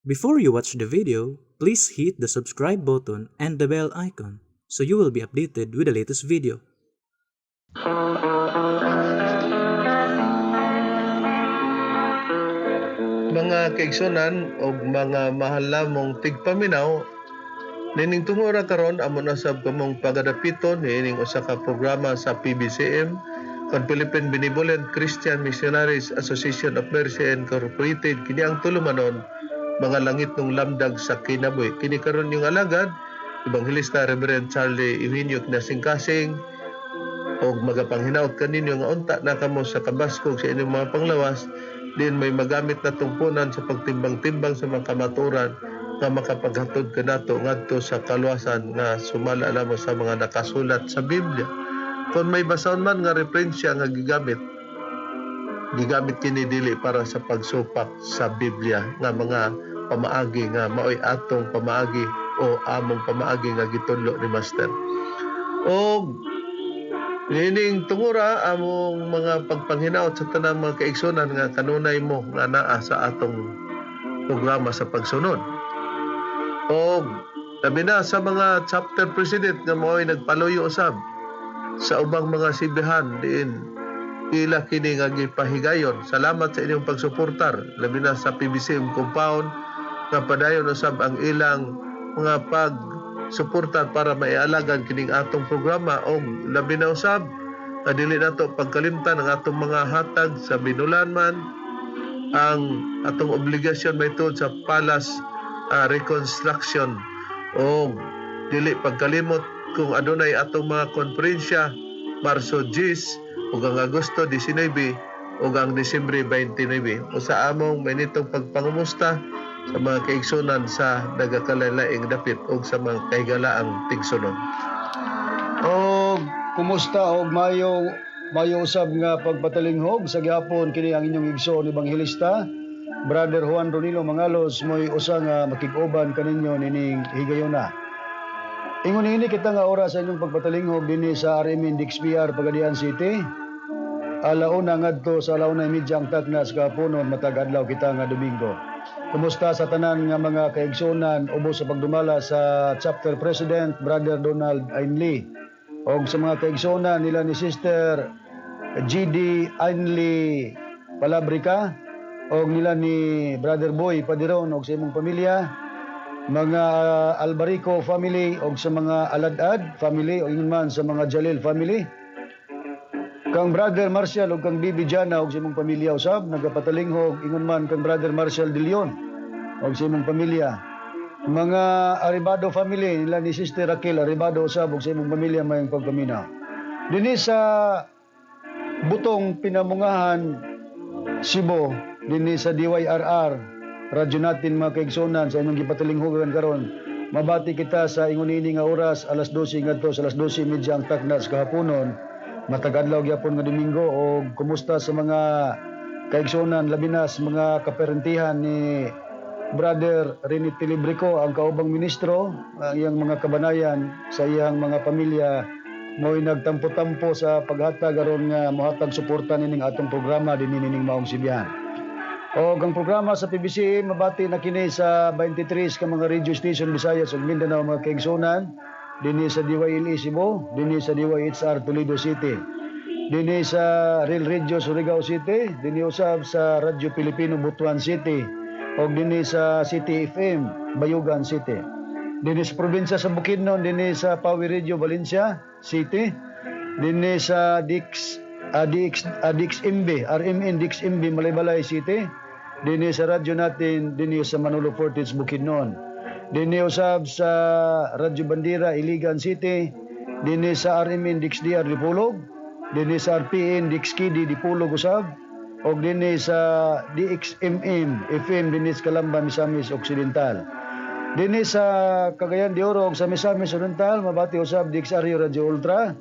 Before you watch the video, please hit the subscribe button and the bell icon so you will be updated with the latest video. Mga kaigsunan og mga mahal namong tigpaminaw, nining tungura karon amo na sab kamong pagadapiton niining usa ka programa sa PBCM kon Philippine Benevolent Christian Missionaries Association of Mercy Incorporated. Kini ang tulumanon, Mga Langitnong Lamdag sa Kinabuhi. Kini karon yung alagad, Ebanghelista Reverend Charlie Eugenio Kinasingkasing, og magapanghinaot kaninyo nga unta na kamo sa kabaskog sa inyong mga panglawas din may magamit na tungpunan sa pagtimbang-timbang sa mga kamaturan nga makapaghatod kanato ngadto sa kaluwasan nga sumala namo sa mga nakasulat sa Biblia. Kung may basahon man nga referensya nga gigamit, gigamit kini dili para sa pagsupak sa Biblia nga mga pamaagi nga maoy atong pamaagi o among pamaagi nga gitudlo ni Master. Og nining tungura among mga pagpanghinaot sa tanang mga kaigsunan nga kanunay mo nga naa sa atong programa sa pagsunod. Og labi na sa mga chapter president nga mao'y nagpaluyo usab sa ubang mga sibihan diin ila kini nga gipahigayon. Salamat sa inyong pagsuportar, labi na sa PBCM compound nga padayon usab ang ilang mga pag suporta para maialagan kining atong programa, og labi na usab nga dili nato pagkalimtan ang atong mga hatag sa binulan man ang atong obligasyon may sa palace reconstruction, og dili pagkalimot kung adunay atong mga konferensya Marso 10 ug ang Agosto 19 ug ang Disyembre 29. O sa among mainitong pagpangumusta sa mga kaigsunan sa nagakalain-laing dapit ug sa mga kahigalaang tigsunod. Og kumusta og mayo mayo usab nga pagpatalinghog sa gihapon. Kini ang inyong igsoon ebanghelista, Brother Juan Ronilo Mangalos, mo'y usa nga makig-uban kaninyo nining higayona. Ingon ini kita nga oras sa inyong pagpatalinghog dinhi sa RMN DXPR Pagadian City. 1:00 ngadto sa 1:30 ang takna sa kahaponon matag adlaw kita nga Domingo. Kumusta sa tanan nga mga kaigsunan ubos sa pagdumala sa chapter president, Brother Donald Ainley, og sa mga kaigsunan nila ni Sister GD Ainley Palabrica og nila ni Brother Boy Padiron og sa imong pamilya, mga Albarico family og sa mga Aladad family, og ingon man sa mga Jalil family, kang Brother Marcial ug kang Bibi Jana ug sa imong pamilya usab nagapatalinghog, ingon man kang Brother Marcial De Leon ug sa imong pamilya, mga Aribado family nila ni Sister Raquel Aribado usab ug sa imong pamilya, mayong pagpaminaw dinhi sa Butong Pinamungahan, Cebu, dinhi sa DYRR radyo natin. Mga kaigsunan, sa inyong gipatalinghugan karon, mabati kita sa ingon ini nga oras, 12:00 ngadto sa 12:30 ang takna sa kahaponon matag adlaw gyapon nga Domingo. Og kumusta sa mga kaigsunan, labi na sa mga kaperentihan ni Brother Rene Tilibrico, ang kaubang ministro, ang iyang mga kabanayan, sa iyang mga pamilya, mo'y nagtampo-tampo sa paghatag aron nga mohatag suporta nining atong programa dinhi nining maong sibihan. Og ang programa sa PBC mabati na kini sa 23 ka mga radio station Visayas ug Mindanao, mga kaigsunan, dinhi sa DYLE Cebu, dinhi sa DYHR Toledo City, dinhi sa Real Radio Surigao City, dinhi usab sa Radyo Pilipino Butuan City, ug dinhi sa City FM Bayugan City. Dinhi sa probinsya sa Bukidnon, dinhi sa Power Radio Valencia City, dinhi sa Dix DX, DXMB, RMN DXMB Malaybalay City, dinhi sa radyo natin dinhi sa Manolo Fortich, Bukidnon. Dinhi usab sa Radyo Bandera Iligan City, dinhi sa RMN DXDR Dipolog, dinhi sa RPN DXKD Dipolog usab, ug dinhi sa DXMM FM dinhi sa Calamba, Misamis Occidental. Dinhi sa Cagayan de Oro ug sa Misamis Oriental mabati usab DXRU Radio Ultra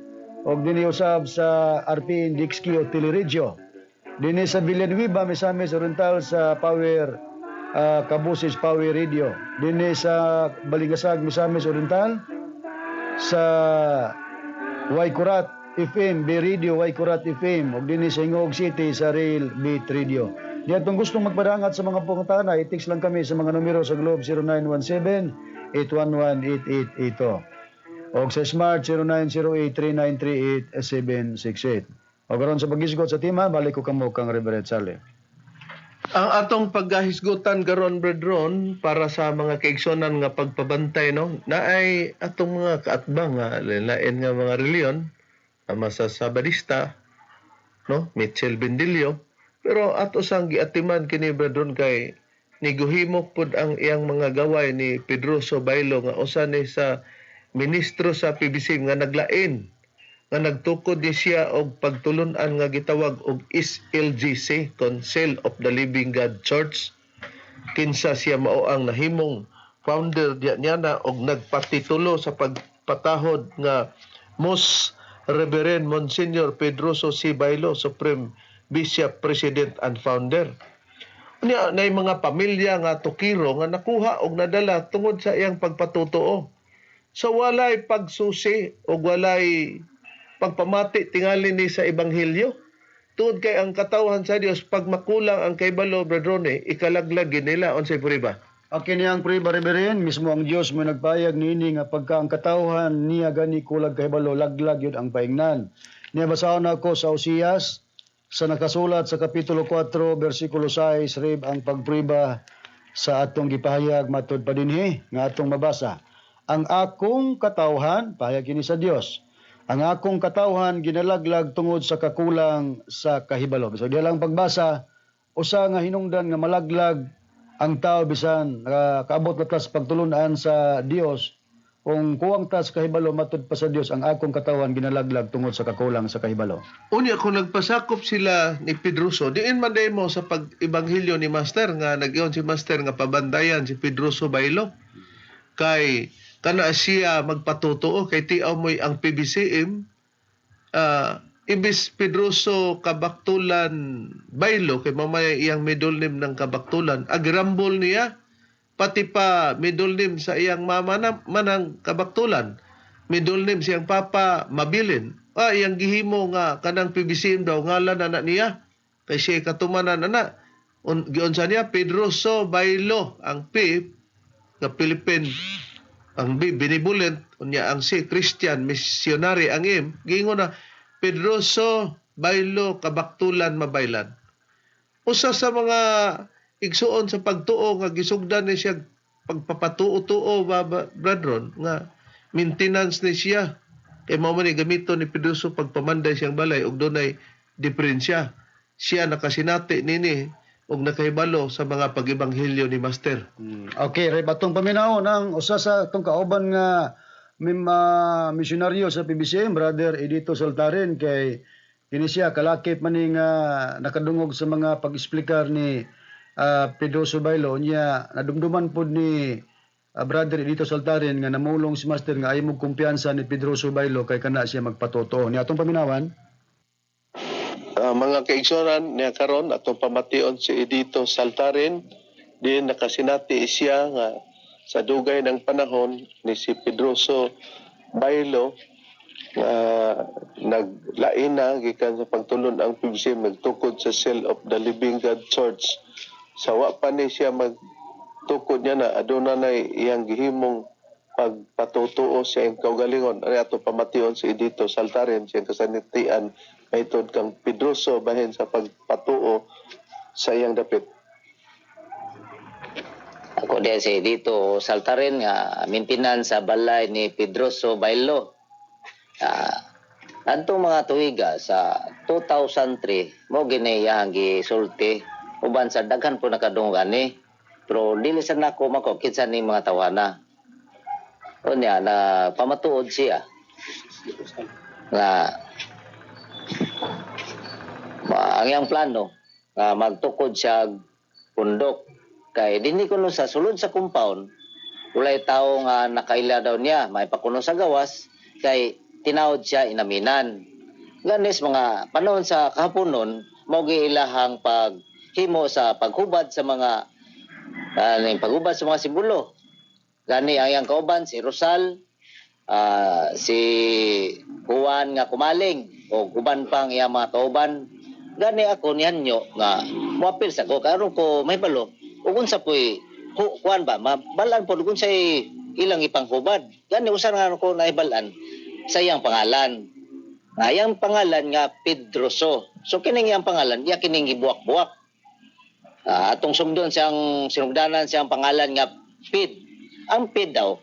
ug dinhi usab sa RPN DXQ Teleradyo. Dinhi sa Villanueva, Misamis Oriental, sa Power Kabusis Power Radio. Dinhi sa Balingasag, Misamis Oriental, sa Waikurat FM, B Radio Waikurat FM, ug dinhi sa Gingoog City sa Rail Beat Radio. Niya atong gustong magpadangat sa mga pangutana, i-text lang kami sa mga numero sa Globe 0917 811 8882. Og sa Smart 0908 3938 768. O karon sa paghisgot sa tema, balik ko kamo kang Reverend Charlie. Ang atong pagkahisgutan karon, brethren, para sa mga kaigsonan nga pagpabantay, no, naay atong mga kaatbang nga lain nga mga reliyon, ama sa Sabadista, no, Mitchell Bendillo, pero ato sang giatiman kini, brethren, kay niguhimok pud ang iyang mga gaway ni Pedroso Bailo nga usa ni sa ministro sa PBC nga naglain nga nagtukod ni siya og pagtulun-an nga gitawag og SLGC, Council of the Living God Church, kinsa siya mao ang nahimong founder diya niya na og nagpatitulo sa pagpatahod nga Most Reverend Monsignor Pedroso C. Bailo, Supreme Bishop, President and Founder. Unya nay mga pamilya nga tukiro nga nakuha og nadala tungod sa iyang pagpatutuo. So walay pagsusi og walay pagpamati tingali ni sa ebanghelyo. Tungod kay ang katawhan sa Dios, pag makulang ang kaibalo, brethren, ikalaglag gid nila. Unsay prueba? Okay niyang prueba, Reverend, mismo ang Dios mo nagpayag niini nga pagka ang katawhan niya gani kulag kahibalo, laglag yun ang paingnan. Niya basahon ako sa Osias sa nakasulat sa kapitulo 4 bersikulo 6, Reb, ang pagprueba sa atong gipahayag matud pa dinhi nga atong mabasa. Ang akong katawhan, pahayag kini sa Dios. Ang akong katawhan ginalaglag tungod sa kakulang sa kahibalo. So diha lang pagbasa, usa nga hinungdan nga malaglag ang tao bisan kaabot na tas pagtulunan sa Dios kung kuwang tas kahibalo, matud pa sa Dios, ang akong katawan ginalaglag tungod sa kakulang sa kahibalo. Unya kung nagpasakop sila ni Pedroso, diin man day mo sa pag-ebanghelyo ni Master nga nag-iyon si Master nga pabantayan si Pedroso Bailo. Kay kana siya magpatotoo kay tiaw mo'y ang PBCM, imbis Pedroso Kabaktulan Bailo kay mamaya iyang middle name ng Kabaktulan, agrambol niya pati pa middle name sa iyang mama na, manang Kabaktulan, middle name siyang papa Mabilin, iyang gihimo nga kanang PBCM daw ngalan na niya kay siya katumanan ana. Giunsa niya Pedroso Bailo, ang P nga Philippine, ang B benevolent, unya ang C Christian missionary, ang M giingon na Pedroso Bailo Kabaktulan Mabaylan. Usa sa mga igsuon sa pagtuo nga gisugdan ni siya pagpapatuo-tuo ba, brethren, nga maintenance ni siya kay mao man ni gamiton ni Pedroso pagpamanday siyang balay ug dunay diferensya siya nakasinati nini ug nakahibalo sa mga pag-ebanghelyo ni Master. Okay, Reb, atong paminaw ng usa sa atong kauban nga misyonaryo sa PBCM, Brother Edito Saltarin, kay kini siya kalakip man ni nga nakadungog sa mga pag-explicar ni Pedro Subaylo. Niya nadumduman pod ni Brother Edito Saltarin nga namulong si Master nga ay mo kumpiyansa ni Pedro Subaylo kay kana siya magpatotoo. Niya atong paminawan. Mga kaigsunan, niya karon atong pamation si Edito Saltarin din nakasinati siya nga sa dugay ng panahon ni si Pedroso Bailo nga naglain na gikan sa pagtulon ang PBC, magtukod sa Cell of the Living God Church. Sa wa pa ni siya magtukod niya na aduna na iyang gihimong pagpatutuo sa iyang kaugalingon. Ari ato pamation si Edito Saltarin siyang kasanitian mahitod kang Pedroso bahin sa pagpatuo sa iyang dapit. Ako din si dito Saltarin nga maintenance sa balay ni Pedroso Bailo. Adtong mga tuiga sa 2003 mo gini iyang gisulti uban sa daghan po nakadungog ani, pero dili sa nako mako kinsa ni mga tawana. Unya na pamatuod siya nga ang iyang plano nga magtukod siya og pundok kay dinhi kuno sa sulod sa compound walay tawo nga nakaila daw niya may pakuno sa gawas kay tinawod siya inaminan. Ganis mga panahon sa kahaponon mao giilahang paghimo sa paghubad sa mga ning paghubad sa mga sibulo. Gani ang iyang kauban si Rosal, si Juan nga kumaling o uban pang iyang mga kauban. Gani ako nihanyo nga moapil sa ko karon ko mahibalo ug unsa po'y kuan ba mabalan pod ug unsay ilang ipanghubad. Gani usa nga ko nahibalan sa iyang pangalan. Nga iyang pangalan nga Pedroso. So kining iyang pangalan, iya kining gibuwak-buwak. Atong sugdon siyang sinugdanan siyang pangalan nga Pid. Ang Pid daw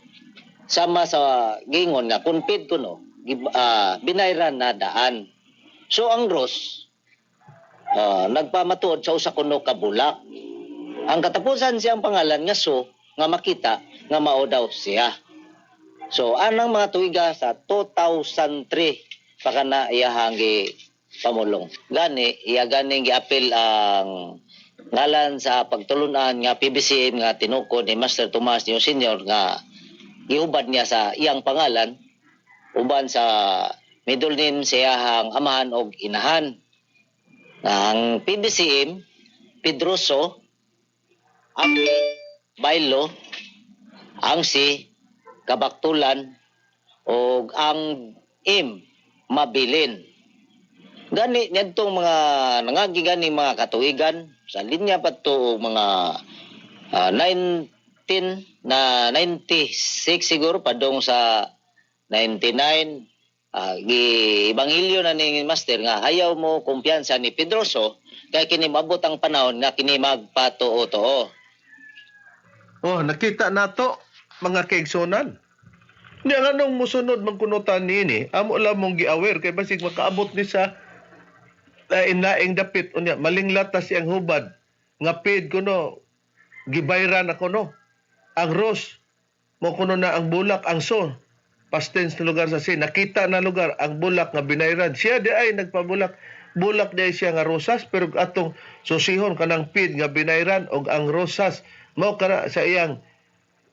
sama sa gingon nga kung Pid kuno binayran na daan. So ang Ros nagpamatuod sa usa kuno ka bulak. Ang katapusan siyang pangalan nga So nga makita nga mao daw siya. So anang mga tuiga sa 2003 pa kana iyahang gi pamulong. Gani iya ganing giapil ang ngalan sa pagtulunan nga PBCM nga tinukod ni Master Tomas Nio Senior nga gihubad niya sa iyang pangalan uban sa middle name sa iyahang amahan og inahan. Ang PBCM Pedroso, ang B, Baylo, ang C, Kabaktulan, og ang M, Mabilin. Gani niadtong mga nangagi gani mga katuigan sa linya pa to og mga 19 na 96 siguro padong sa 99, gi ebanghelyo na ni master nga hayaw mo kumpiyansa ni Pedroso kay kini maabot ang panahon nga kini magpatuo-tuo. Oh, nakita nato, mga kaigsunan. Niya nga nung musunod man kuno ta niini, amo lang mong gi-aware kay basig makaabot ni sa lain-laing dapit unya malinglat ta siyang hubad nga paid kuno gibayran ako no. Ang rose mo kuno na ang bulak, ang so past tense na lugar sa si nakita na lugar ang bulak nga binayran siya di ay nagpabulak bulak di ay siya nga rosas, pero atong susihon kanang pid nga binayran og ang rosas mao kana sa iyang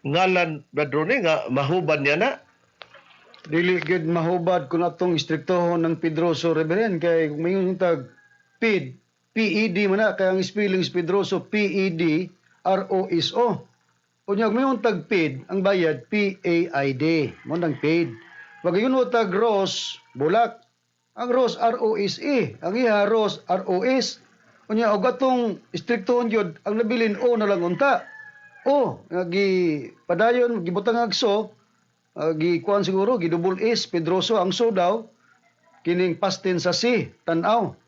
ngalan, Brad Ronnie, nga mahubad niya na. Dili gyud mahubad kung atong istriktohon ng Pedroso, Reverend, kay kung mayon tag PID, PED man na kay ang spelling is Pedroso, PED ROSO. Unya kung mayon tag PID, ang bayad PAID, mo nang paid. Pag yun mo tag Ros, bulak. Ang Ros ROSE, ang iha Ros ROS. Unya og atong istriktohon gyud ang nabilin O na lang unta. O nga gi padayon gibutang ag so, gi kuan siguro gi double S Pedroso, ang so daw kining past tense sa C, tan-aw.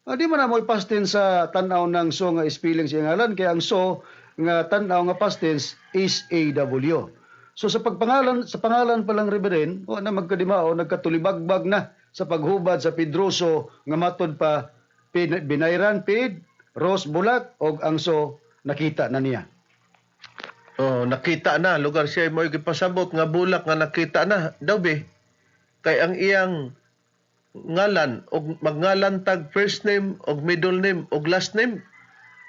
Di man na mo past tense sa tan-aw ng so nga spelling sa ngalan kay ang so nga tan-aw nga past tense is AW. So sa pagpangalan, sa pangalan pa lang, Reverend, wa na magkadimao, nagkatulibagbag na sa paghubad sa Pedroso nga matod pa binayran pid, Ros bulak og ang so nakita na niya. Oh, nakita na lugar siya mo gipasabot nga bulak nga nakita na daw be kay ang iyang ngalan og magngalan tag first name og middle name og last name.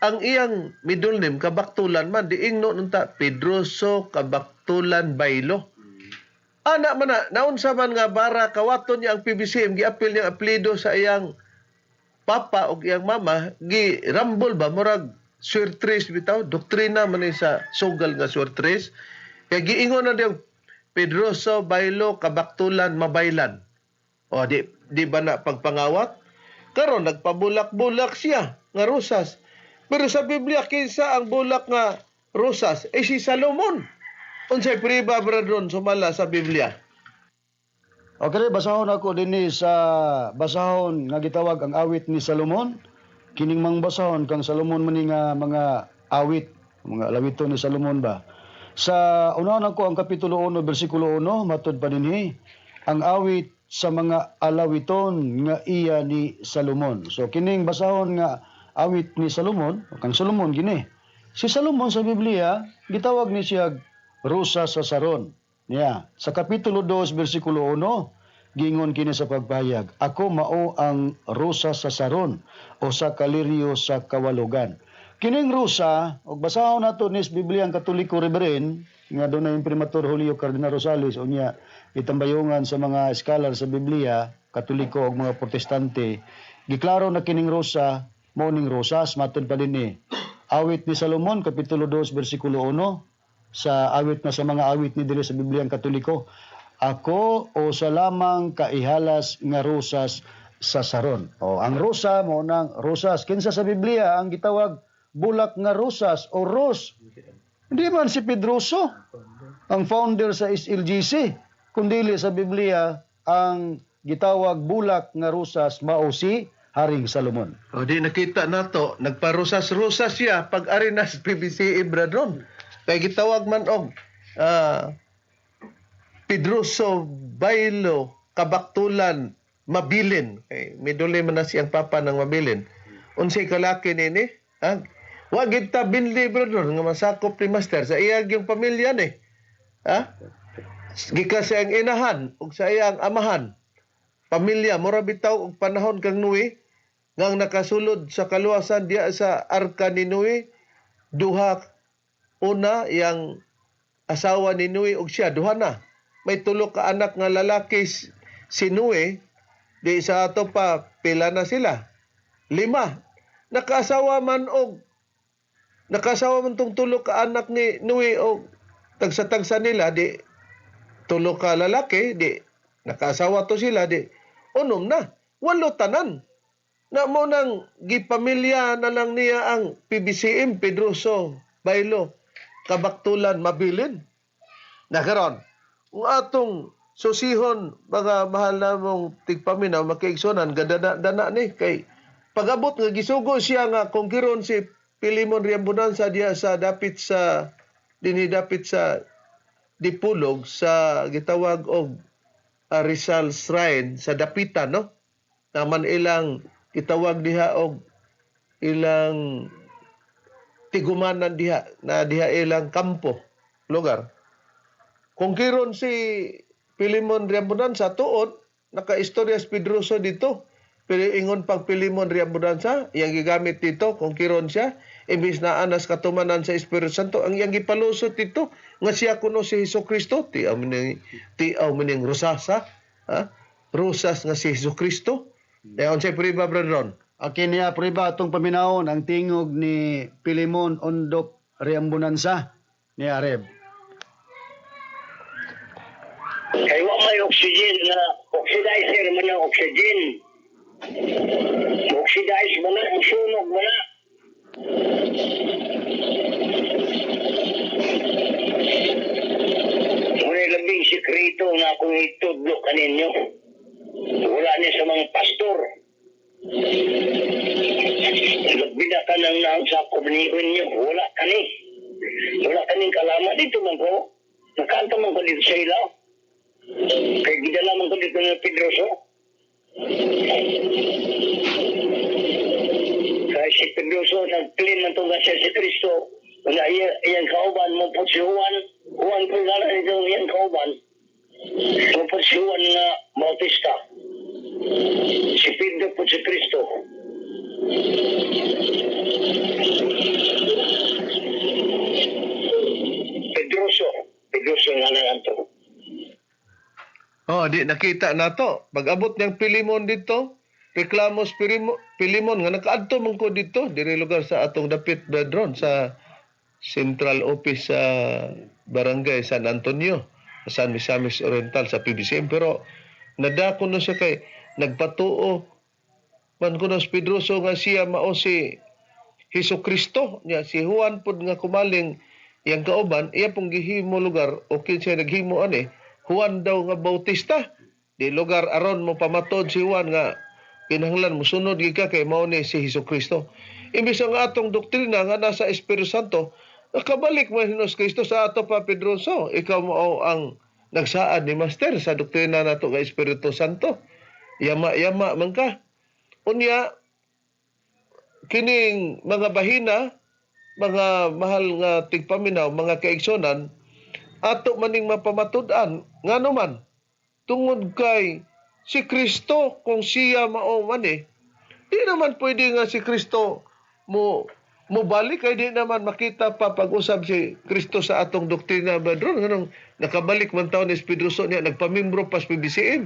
Ang iyang middle name Kabaktulan man, diingno nunta Pedroso Kabaktulan Baylo. Ana man na naunsa man nga bara kawaton niya ang PBCM, giapil niya ang apelyido sa iyang papa og iyang mama, gi rambol ba, murag swertres bitaw, doktrina man ni sa sugal nga swertres kay giingon na diyang Pedroso Baylo Kabaktulan Mabaylan. O di di ba na pagpangawat karon nagpabulak-bulak siya nga rosas, pero sa Biblia kinsa ang bulak nga rosas? Eh si Salomon. Unsay priba, brethren, sumala sa Biblia? Okay, basahon ako dinhi sa basahon nga gitawag ang awit ni Salomon. Kining mang basahon kang Salomon man ni nga mga awit, mga alawiton ni Salomon ba. Sa unahon ako ang kapitulo 1 bersikulo 1, matud pa dinhi ang awit sa mga alawiton nga iya ni Salomon. So kining basahon nga awit ni Salomon, kang Salomon gini. Si Salomon sa Biblia gitawag ni siya Rosa sa Saron. Niya, sa kapitulo 2 bersikulo 1, gingon kini sa pagpahayag, "Ako mao ang rosa sa Saron o sa kaliryo sa kawalugan." Kining rosa, og basahon nato ni sa Biblia ang Katoliko, Reverend, nga dunay Imprimatur Julio Cardinal Rosales, unya itambayongan sa mga scholar sa Biblia, Katoliko ug mga Protestante, giklaro na kining rosa mao ning rosas matod pa dinhi. Awit ni Salomon kapitulo 2 bersikulo 1, sa awit na sa mga awit ni diri sa Biblia ang Katoliko. "Ako o sa lamang kaihalas nga rosas sa Saron. O ang rosa mo nang rosas. Kinsa sa Biblia ang gitawag bulak nga rosas o rose? Hindi man si Pedroso ang founder sa SLGC, kundili sa Biblia ang gitawag bulak nga rosas mao si Haring Salomon. O di nakita nato, nagparusas-rusas siya pag ari na sa PBCM, brethren. Kay gitawag man og Pedroso Bailo Kabaktulan Mabilin. Kay miduli man na siyang papa ng Mabilin. Unsay kalaki nini? Ha? Wa gid ta binli, brethren, nga masakop ni master sa iyang yung pamilya ni. Ha? Gikan sa iyang inahan ug sa iyang amahan. Pamilya mura bitaw og panahon kang Noe nga ang nakasulod sa kaluwasan diya sa arka ni Noe, duha una, yang asawa ni Noe ug siya, duha na. May tulo ka anak nga lalaki si Noe, di sa ato pa pila na sila? Lima. Nakaasawa man tong tulo ka anak ni Noe og tagsa-tagsa nila, di tulo ka lalaki, di nakaasawa to sila, di unom na, walo tanan na. Mo nang gipamilya na lang niya ang PBCM, Pedroso Bailo Kabaktulan Mabilin. Na karon, kung atong susihon, mga mahal na mong tigpaminaw, makiigsonan, gadana dana ni kay pagabot nga gisugo siya nga kung kiron si Pilimon Riambonanza diya sa dapit sa dinhi dapit sa Dipulog sa gitawag og Rizal Shrine sa dapitan, no, naman ilang gitawag diha og ilang tigumanan diha na diha ilang kampo lugar. Kung kiron si Pilimon Riambonanza, tuod nakaistorya si Pedroso dito, pero ingon pag Pilimon Riambonanza, iyang gigamit dito kung kiron siya, imbis na anas katumanan sa Espiritu Santo ang iyang gipalusot dito nga siya kuno si Hesus Kristo. Ti aw mining rosasa, ha, rosas nga si Hesus Kristo. Eh, unsay prueba, Brother Ron? Akin niya prueba atong paminawon ang tingog ni Pilimon Ondop Riambonanza ni Areb. Kay wa may oxygen na oxidizer man ang oxygen. Oxidize man na, musunog man na. Ngunit labing sikreto nga akong itudlo kaninyo. Wala ni sa mga pastor. Labi na ka nang naang sakop ninyo. Wala kani. Wala kaning kalama dito man ko. Nakanta man ko dito sa ilaw. Kay gidala man ko dito ng Pedroso. Kay si Pedroso, nag-claim man itong siya si Kristo. Nga iyang kauban mo po si Juan. Juan po nga ito iyang kauban. Mo po si Juan nga Bautista. Si Pedro po si Kristo. Pedroso. Pedroso nga na to. Oh, di nakita na to. Pag-abot niyang Pilimon dito, reklamo si Pilimon nga nakaadto man ko dito diri lugar sa atong dapit, brethren, sa Central Office sa Barangay San Antonio, San Misamis Oriental sa PBCM, pero nadako na siya kay nagpatuo man kuno si Pedroso nga siya mao si Hesus Kristo niya. Si Juan pod nga kumaling iyang kauban, iya pong gihimo lugar o kinsa naghimo ani, Juan daw nga Bautista. Di lugar aron mo pamatod si Juan nga kinahanglan mosunod gid ka kay mao ni si Hesus Kristo, imbes ang atong doktrina nga nasa Espiritu Santo. Nakabalik man Hesus Kristo sa ato pa, Pedroso, ikaw mao ang nagsaad ni Master sa doktrina nato nga Espiritu Santo. Yama yama man ka. Unya kining mga bahina, mga mahal nga tigpaminaw, mga kaigsonan, ato maning mapamatud-an. Ngano man? Tungod kay si Kristo, kung siya mao man eh, di naman pwede nga si Kristo mo mobalik kay di naman makita pa pag-usab si Kristo sa atong doktrina, brethren. Nganong nakabalik man taon ni Pedroso niya, nagpamimbro pa sa PBCM,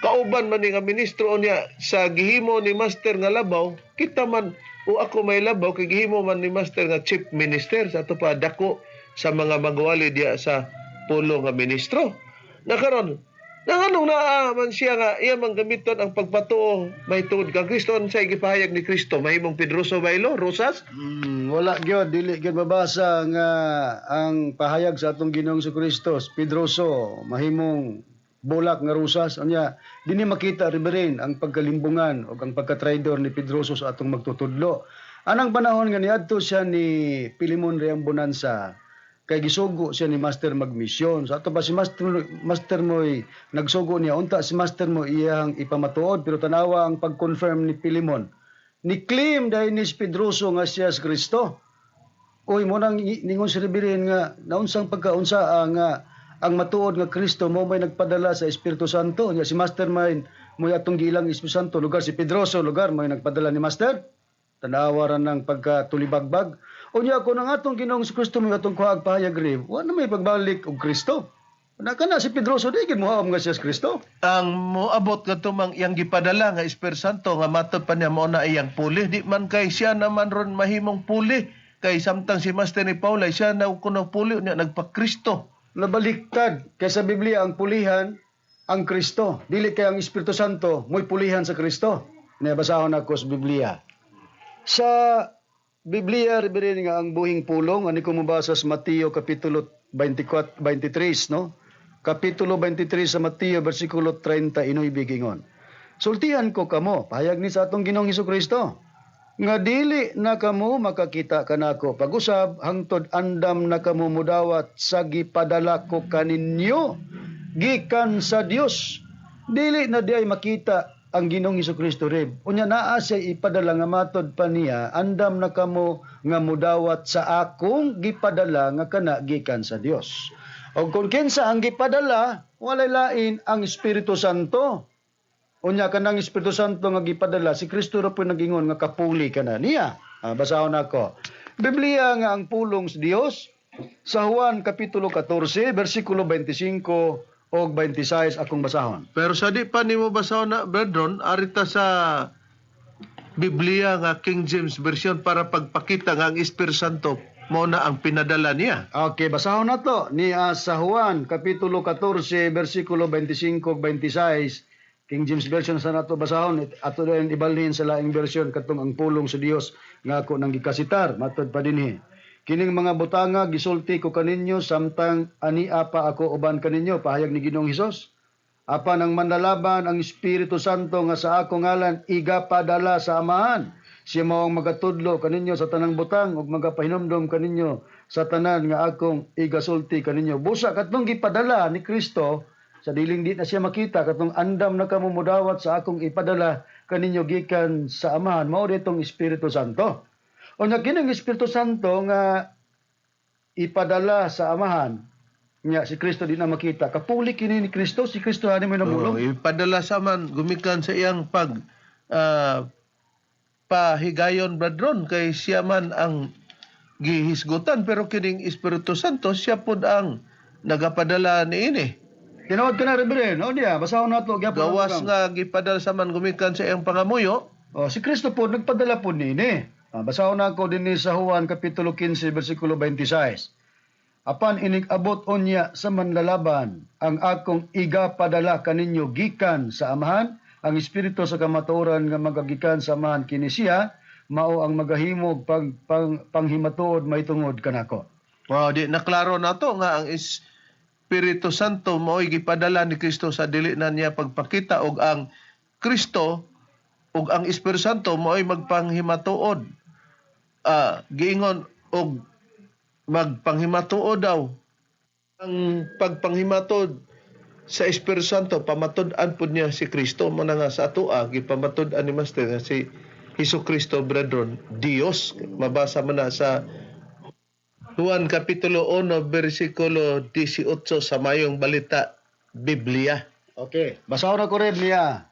kauban man ni nga ministro niya sa gihimo ni master nga labaw, kita man o ako may labaw kay gihimo man ni master nga chief minister sa ato pa dako sa mga magwali diya sa pulo nga ministro. Na karon Nganong naa man siya nga iya man gamiton ang pagpatuo mahitungod kang Kristo, unsay gipahayag ni Kristo mahimong Pedroso Bailo Rosas? Wala gyud, dili gyud mabasa nga ang pahayag sa atong Ginoong Kristo, Pedroso mahimong bulak nga rosas. Unya dinhi makita, Reverend, ang pagkalimbungan o ang pagka-traidor ni Pedroso sa atong magtutudlo. Anang panahon nga niadto siya ni Pilimon Reang Bonanza kay gisugo siya ni Master magmisyon. Sa ato pa si Master, Master mo'y nagsugo niya, unta si Master mo iyang ipamatuod, pero tanawa ang pag-confirm ni Pilimon. Ni-claim dahil ni Pedroso nga siya si Kristo. Uy, mo nang ningon si Reverend nga naunsang pagkaunsa nga ang matuod nga Kristo mo may nagpadala sa Espiritu Santo. Nya si Master may mo atong giilang Espiritu Santo, lugar si Pedroso, lugar may nagpadala ni Master. Tanawa ra ng pagkatulibagbag. Unya ako nang atong Ginoong Kristo mo atong kuhaag pahayag, Rev, wa na may pagbalik og Kristo. Na kana si Pedroso di gid mohaom nga siya si Kristo. Ang moabot kadto mang iyang gipadala nga Espiritu Santo nga matod pa niya mao na iyang puli, di man kay siya naman ron mahimong puli kay samtang si Master ni Paula siya na kuno puli niya nagpa-Kristo. Nabaliktad kay sa Biblia ang pulihan ang Kristo. Dili kay ang Espiritu Santo mo'y pulihan sa Kristo. Ne basahon ako sa Biblia. Sa Biblia, Reverend, nga ang buhing pulong ani ko mobasa sa Mateo kapitulo 24 23, no? Kapitulo 23 sa Mateo bersikulo 39 giingon: "Sultihan ko kamo," pahayag ni sa atong Ginoong Kristo, "nga dili na kamo makakita kanako pag-usab hangtod andam na kamo mudawat sa gipadala ko kaninyo gikan sa Dios." Dili na di ay makita ang Ginoong Kristo, Rev. Unya naa siya ipadala nga matod pa niya, andam na kamo nga mudawat sa akong gipadala nga kana gikan sa Dios. Og kung kinsa ang gipadala, walay lain ang Espiritu Santo. Unya kanang Espiritu Santo nga gipadala, si Kristo ra po nagingon nga kapuli kana niya. Ah, basahon nako. Biblia nga ang pulong sa Dios sa Juan kapitulo 14 bersikulo 25 og 26 akong basahon. Pero sa di pa nimo basahon na, brethren, arita sa Biblia nga King James Version para pagpakita nga ang Espiritu Santo mao na ang pinadala niya. Okay, basahon na to ni sa Juan kapitulo 14 bersikulo 25 ug 26. King James Version sa nato basahon, ato din ibalhin sa laing version katong ang pulong sa Dios nga ako nang gikasitar. Matod pa dinhi: "Kining mga butanga gisulti ko kaninyo samtang ania pa ako uban kaninyo," pahayag ni Ginoong Hesus. "Apan ang manlalaban, ang Espiritu Santo nga sa ako ngalan igapadala sa Amahan, siya mao ang magatudlo kaninyo sa tanang butang ug magapahinumdom kaninyo sa tanan nga akong igasulti kaninyo." Busa katong gipadala ni Kristo sa diling di na siya makita, katong andam na kamo mudawat sa akong ipadala kaninyo gikan sa Amahan, mao ditong Espiritu Santo. Unya kining Espiritu Santo nga ipadala sa Amahan nya si Kristo di na makita, kapuli kini ni Kristo, si Kristo ani mo namulong. Oo, ipadala sa man gumikan sa iyang pag pahigayon, brethren, kay siya man ang gihisgutan, pero kining Espiritu Santo siya pud ang nagapadala niini. Tinuod ka na, Reverend. O niya, basahon nato gyapon. Gawas nga gipadala sa man gumikan sa iyang pangamuyo. Oh, si Kristo po nagpadala po niini. Ah, basahon nako dinhi sa Juan kapitulo 15 bersikulo 26. "Apan inig abot unya sa manlalaban ang akong igapadala kaninyo gikan sa Amahan, ang Espiritu sa kamatuoran nga magagikan sa Amahan, kini siya mao ang magahimog panghimatuod mahitungod kanako." Wow, di naklaro na to nga ang Espiritu Santo mao'y gipadala ni Kristo sa dili na niya pagpakita og ang Kristo ug ang Espiritu Santo mao'y magpanghimatuod. Ah, giingon og magpanghimatuod daw. Ang pagpanghimatuod sa Espiritu Santo, pamatud-an pud niya si Kristo. Mo na nga sa atoa gipamatud-an ni Master nga si Hesus Kristo, brethren, Dios. Mabasa man na sa Juan Kapitulo 1 versikulo 18 sa Mayong Balita Biblia. Okay, basahon ako rin niya.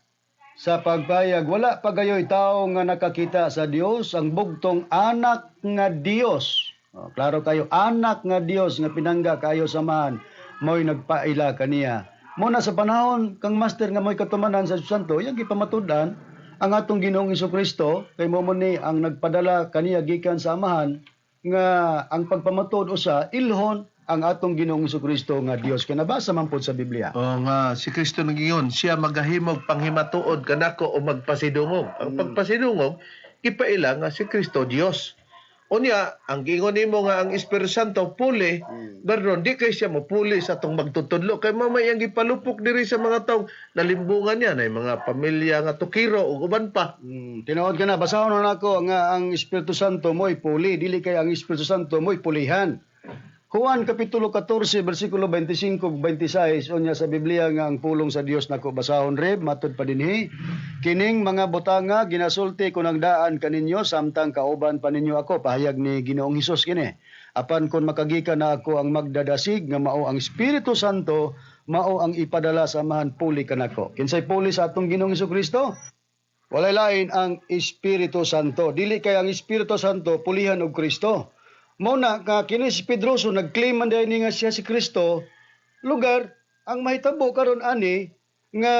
Sa pagpayag, wala pa gayoy tao nga nakakita sa Dios, ang bugtong anak nga Dios. Oh, klaro kayo, anak nga Dios nga pinangga kayo samahan, mo'y nagpaila kaniya. Muna sa panahon kang Master nga mo'y katumanan sa Santo, yang gipamatud-an ang atong Ginoong Kristo kay mo ni ang nagpadala kaniya gikan sa Amahan nga ang pagpamatuod usa ilhon ang atong Ginoong Kristo nga Dios kay nabasa man pod sa Biblia. O nga si Kristo nagingon, siya magahimog panghimatuod kanako o magpasidungog. Ang pagpasidungog gipaila nga si Kristo Dios. Unya, ang giingon nimo nga ang Espiritu Santo puli, Bardon, di kay siya mopuli sa atong magtutudlo kay mamay ang gipalupok diri sa mga taong nalimbungan niya na mga pamilya nga tukiro ug uban pa. Tinuod ka na, basahon na nako nga ang Espiritu Santo mo'y puli, dili kay ang Espiritu Santo mo'y pulihan. Juan Kapitulo 14, versikulo 25 ug 26, unya sa Biblia nga ang pulong sa Dios nako basahon reb matud pa dinhi. Kining mga butanga ginasulti ko nang daan kaninyo samtang kauban pa ninyo ako, pahayag ni Ginoong Hesus kini. Apan kon makagikan na ako ang magdadasig nga mao ang Espiritu Santo, mao ang ipadala sa Amahan puli kanako. Kinsay puli sa atong Ginoong Kristo? Walay lain ang Espiritu Santo. Dili kay ang Espiritu Santo pulihan og Kristo. Mao na ka kini si Pedroso nag-claim man dahil nga siya si Kristo. Lugar ang mahitabo karon ani nga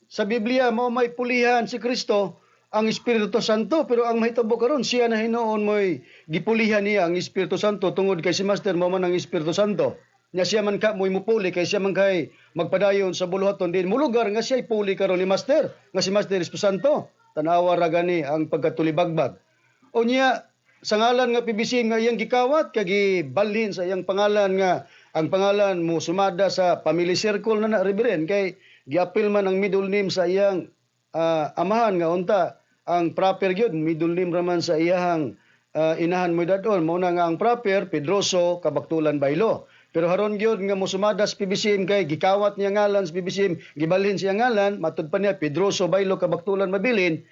sa Biblia mao may pulihan si Kristo ang Espiritu Santo, pero ang mahitabo karon siya na hinuon mo'y gipulihan niya ang Espiritu Santo tungod kay si Master mao man ang Espiritu Santo. Nya siya man ka mo'y mupuli kay siya man kay magpadayon sa buluhaton din mulugar nga siya puli karon ni Master nga si Master Espiritu Santo. Tanawa ra gani ang pagkatulibagbag. Unya sa ngalan nga PBC nga iyang gikawat kay gibalhin sa iyang pangalan nga ang pangalan mo sumada sa family circle na na, Reverend, kay giapil man ang middle name sa iyang amahan nga unta ang proper gyud middle name raman sa iyahang inahan mo dadon. Mao na nga ang proper Pedroso Kabaktulan Baylo, pero haron gyud nga mosumada sa PBCM kay gikawat niya ngalan sa PBCM, gibalhin siya ngalan, matud pa niya Pedroso Baylo Kabaktulan mabilin,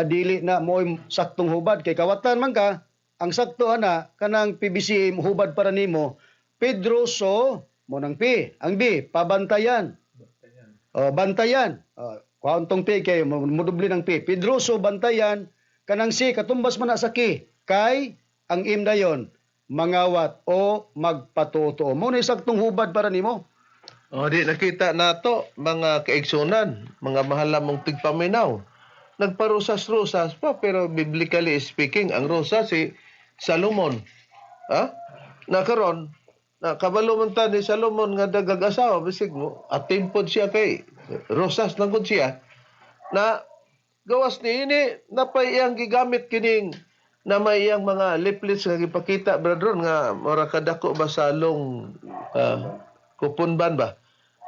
dili na mo'y saktong hubad kay kawatan man ka. Ang sakto ana kanang PBCM hubad para nimo Pedroso mo nang P, ang B pabantayan. Oh, bantayan. Oh, kuhaon tong P kay mudubli ng P. Pedroso bantayan, kanang C katumbas man na sa K. Kay ang M dayon mangawat o magpatuto. Mo na saktong hubad para nimo. O di nakita nato mga kaigsunan, mga mahal mong tigpaminaw. Nagparosas-rosas pa pero biblically speaking ang rosas si Salomon. Ha? Na karon na kabalo man ta ni Salomon nga dagag asawa bisig mo atimpod siya kay rosas lang gud siya na gawas ni ini napay iyang gigamit kining na may iyang mga leaflets nga gipakita, brethren, nga mura kadako ba sa long kupunban ba.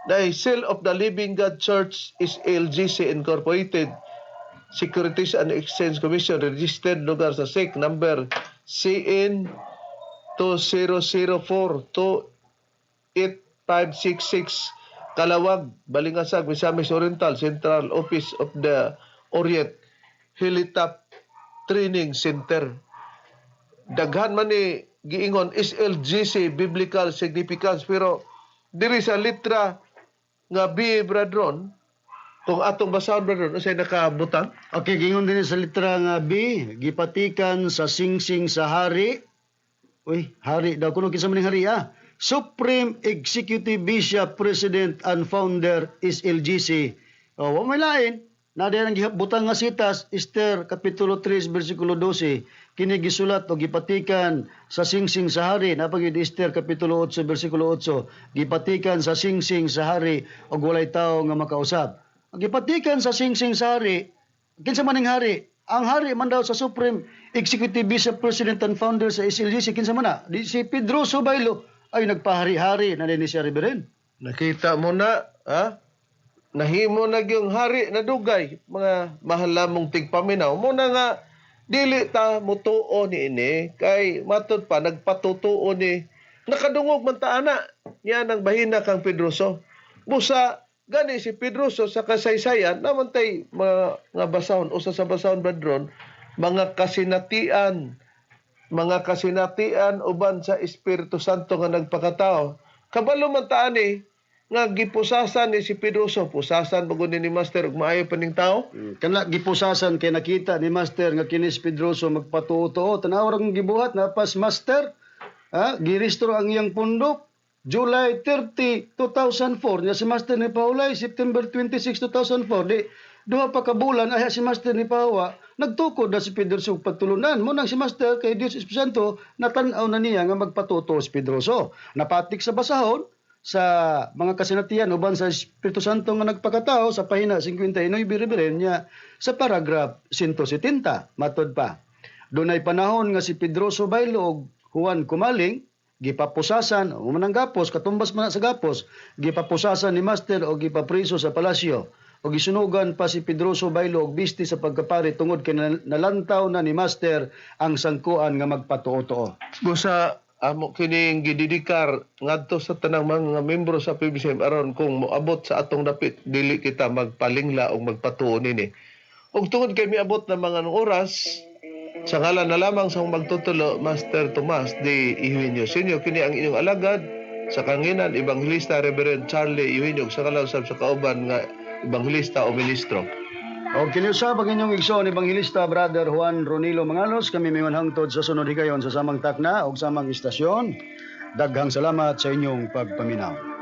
Dahil Seal of the Living God Church is LGC Incorporated, Securities and Exchange Commission registered lugar sa SEC number CN 2004 28566, Kalawag, Balingasag, Misamis Oriental, Central Office of the Orient Hilltop Training Center. Daghan man ni giingon SLGC biblical significance pero diri sa litra nga B, brethren, kung atong basahon, brethren, unsay nakabutang? Okay, gingon din sa litra nga B, gipatikan sa singsing sa hari. Uy, hari daw kuno, kinsa man ning hari ah? Supreme Executive Bishop, President and Founder is LGC. Oh, wa may lain. Na ang gibutang nga sitas, Esther Kapitulo 3 versikulo 12. Kini gisulat o gipatikan sa singsing sa hari. Napagid Esther Kapitulo 8 versikulo 8. Gipatikan sa singsing sa hari og walay tawo nga makausab. Ang gipatikan sa singsing sa hari, kinsa man ning hari? Ang hari man daw sa Supreme Executive Bishop, President and Founder sa SLGC, kinsa man na? Di si Pedro Subaylo ay nagpahari-hari na din ni siya, Reverend. Nakita mo na, ha? Nahimo na yung hari na dugay, mga mahal lamong tigpaminaw. Muna nga, dili ta mutuo ni ini, kay matud pa, nagpatutuo ni, nakadungog man ta ana, niya nang bahina kang Pedroso. Busa, gani si Pedroso sa kasaysayan, naman tay mga nga basahon, usa sa basahon, brethren, mga kasinatian uban sa Espiritu Santo nga nagpakatao. Kabalo man ta ani nga gipusasan ni si Pedroso, pusasan bago ni Master ug maayo pa ning tao. Kana gipusasan kay nakita ni Master nga kini si Pedroso magpatuo-tuo. Tanaw ra kung gibuhat na pas Master. Ha, girehistro ang iyang pundok July 30, 2004 nya si Master ni Paulay September 26, 2004, di 2 pa ka bulan ay si Master ni Pawa. Nagtukod na si Pedroso og pagtulunan. Mao nang si Master kay Dios Espiritu Santo natan-aw na niya nga magpatuto si Pedroso. Napatik sa basahon sa mga kasinatian uban sa Espiritu Santo nga nagpakatao sa pahina 59 Reverend niya sa paragraph 170 matod pa. Dunay panahon nga si Pedroso Baylo og Juan Kumaling gipapusasan o manang gapos, katumbas man na sa gapos, gipapusasan ni Master o gipapriso sa palasyo o gisunugan pa si Pedroso Baylo og bisti sa pagkapari tungod kay nalantaw na ni Master ang sangkuan nga magpatuo-tuo. Busa amo kining gididikar ngadto sa tanang mga membro sa PBCM aron kung moabot sa atong dapit, dili kita magpalingla o magpatuo nini. Ug tungod kay miabot na mga nung oras, sa ngalan na lamang sa magtutulo, Master Tomas D. Eugenio Sr., kini ang inyong alagad sa kanginan, Ebanghelista Reverend Charlie Eugenio, sa kalausab sa kauban nga ebanghelista o ministro. O kiniusab ang inyong igsoon, Ebanghelista Brother Juan Ronilo Mangalos, kami miwan hangtod sa sunod higayon sa samang takna o samang istasyon. Daghang salamat sa inyong pagpaminaw.